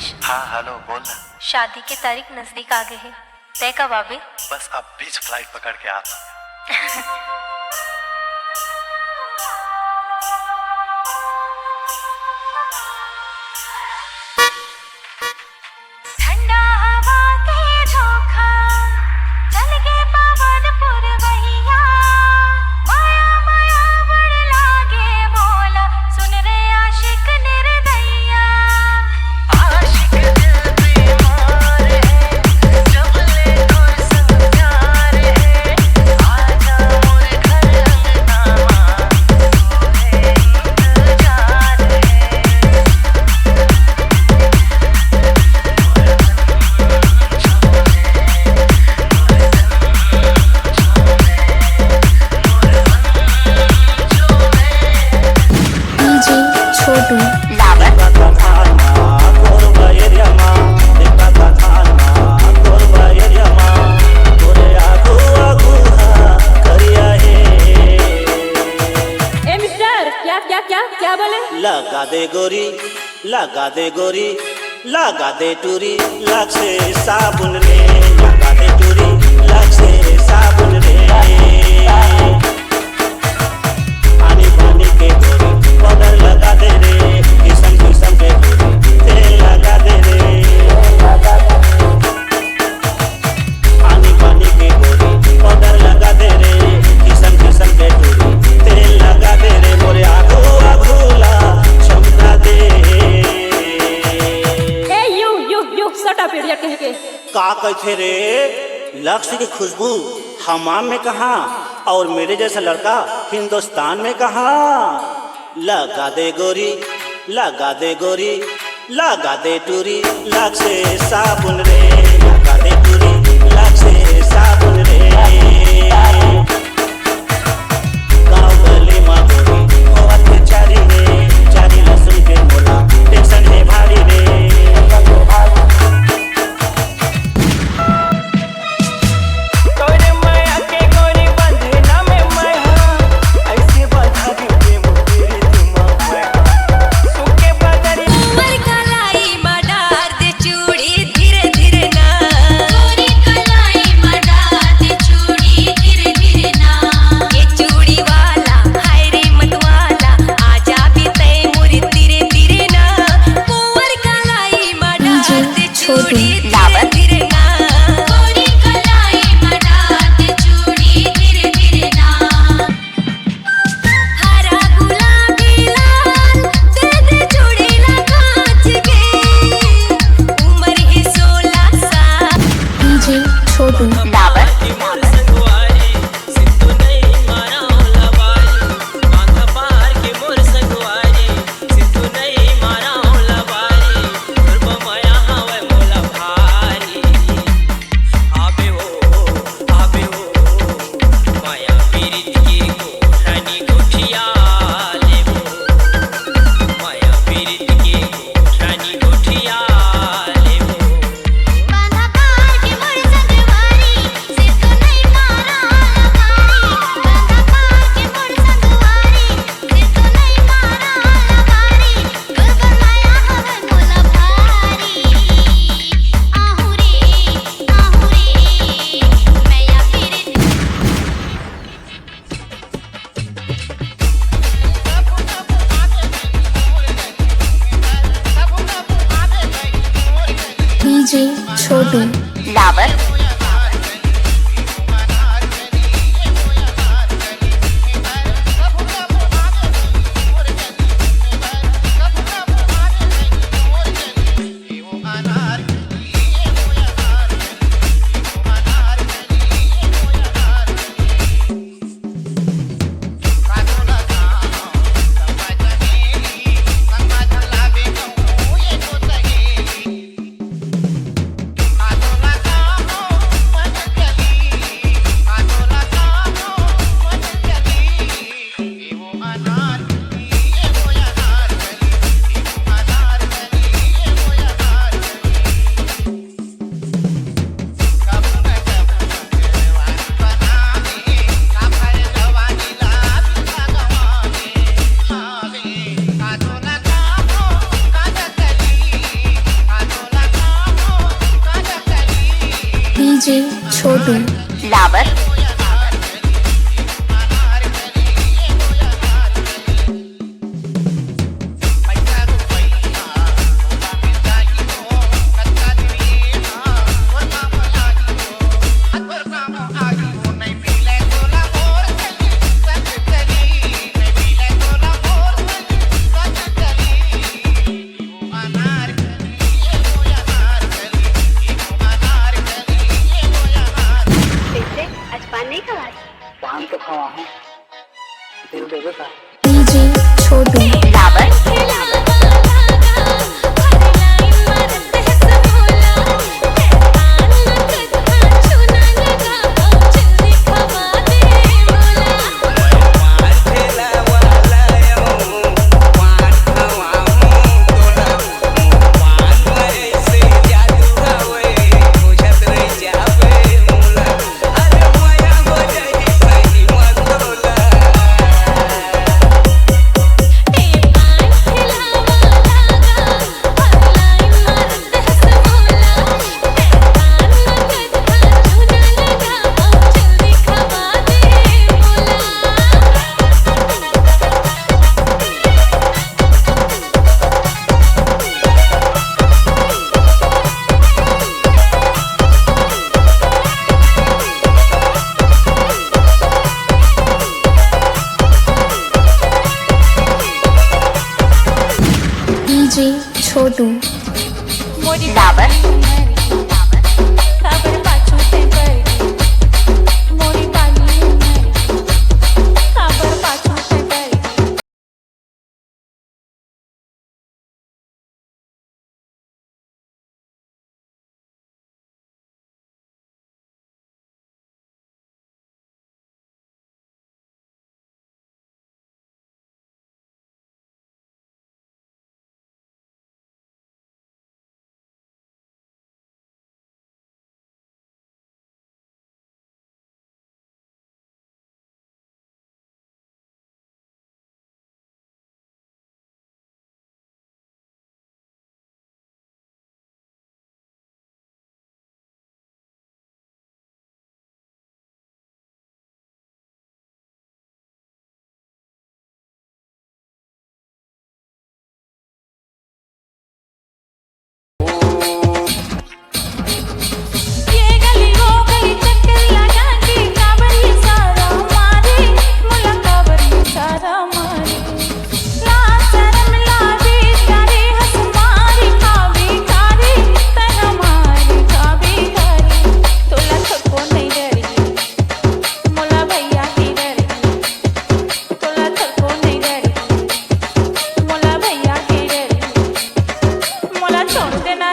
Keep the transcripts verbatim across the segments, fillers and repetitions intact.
हाँ, हेलो, बोल ना। शादी के तारीख नजदीक आ गए है, तय कब आबे? बस अभी फ्लाइट पकड़ के आता हूँ। ठंडा हवा के झोंका, चल गे पवन पुरवैया। माया, माया बड़ लागे मोला, सुन रे आशिक निर्दैया। आशिक दिल बीमार है, जब ले तोर संग प्यार है। आजा मोर घर अंगना मा, तोरे इंतजार है। डीजे छोटू। लावर। ए मिस्टर, क्या, क्या, क्या, क्या बोले? लगा दे गोरी, लगा दे गोरी, लगा दे टूरी, लक्स साबुन रे। लगा दे टूरी, लक्स साबुन रे। पानी पानी के गोरी पाउडर लगा दे रे, किसम किसम के गोरी तेल लगा दे रे। पानी पानी के गोरी पाउडर लगा दे रे, किसम किसम के गोरी तेल लगा दे रे, मोरे आगू आगू ला चमका दे। ए, you, you, you, shut up, idiot कहीं के। का कथे रे? लक्स के खुशबू हमाम में कहाँ, और मेरे जैसा लड़का हिंदुस्तान में कहाँ? लगा दे गोरी, लगा दे गोरी, लगा दे टूरी, लक्स साबुन रे। लगा दे टूरी, लक्स साबुन रे। गाँव गली मा गोरी होवत हे चारी रे, चारी ला सुन के मोला टेंशन हे भारी रे। तोरे माया के गोरी बंधना में मैं हूँ, ऐसे बंधा के प्रेम तेरी तुम मैं हूँ। सूखे बदरी कुंवर कलाई मा डार दे चूड़ी धीरे धीरे ना। गोरी कलाई मा डार दे चूड़ी धीरे धीरे ना। ये चूड़ी वाला, हाय रे मत वाला, आजा भी तय मोरी धीरे धीरे ना। कुंवर कलाई मा डार दे छोटू चूड़ी धीरे लावर। धीरे ना। गोरी कलाई मा डार दे चूड़ी धीरे धीरे ना। हरा गुलाबी लाल, दे दे चूड़ी ला कांच के, उमर ही सोलह साल। डीजे छोटू लावर। डीजे छोटू लावर। जी छोटू। लावर। कैसे? आज पान नहीं खवाए? पान तो खवा हूँ, दिल दे दो। डीजे छोटू। लावर। डीजे छोटू। मोरी लावर। काबर पाछू ते पड़ गई, मोरी बाली उमर, काबर पाछू ते पड़ गई।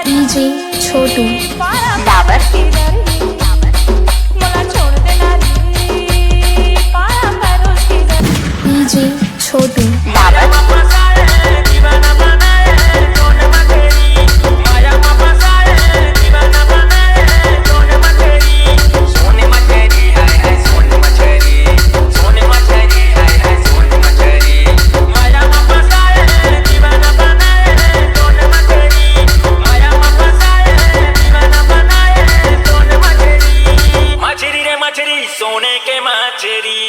डीजे छोटू। लावर। डीजे छोटू। लावर। मछरी रे मछरी, सोने के मछरी,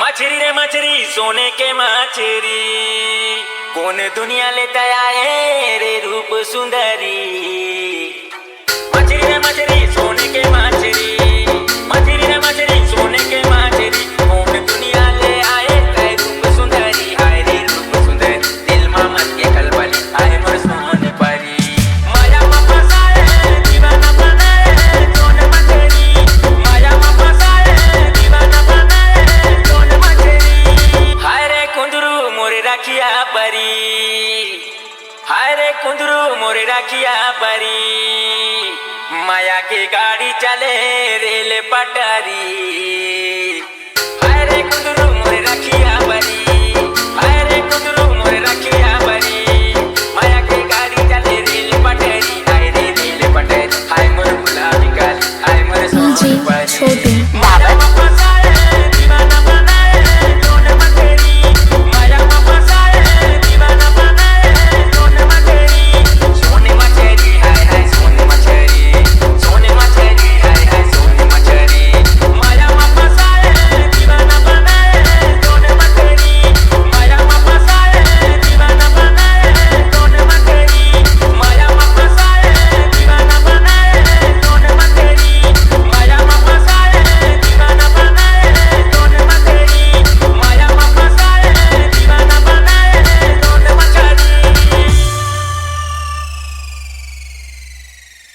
मछरी रे मछरी, सोने के मछरी, कोन दुनिया ले तय आए रे रूप सुंदरी। मछरी रे मछरी, सोने के मछरी, मछरी रे मछरी, सोने के मछरी, कोन दुनिया ले आए तय रूप सुंदरी, हाय रे रूप सुंदरी। दिल मा मत के कलबली, आए मोर सोन परी। माया मा फसाए, दीवाना बनाए, सोन मछरी। माया मा फसाए, दीवाना बनाए, सोन मछरी। हाय रे कुंदरू मोरे राखिया बरी, हाय रे कुंदरू मोरे राखिया बरी। माया के गाड़ी चले रेल पटरी। हाय रे कुंदरू मोरे राखिया बरी,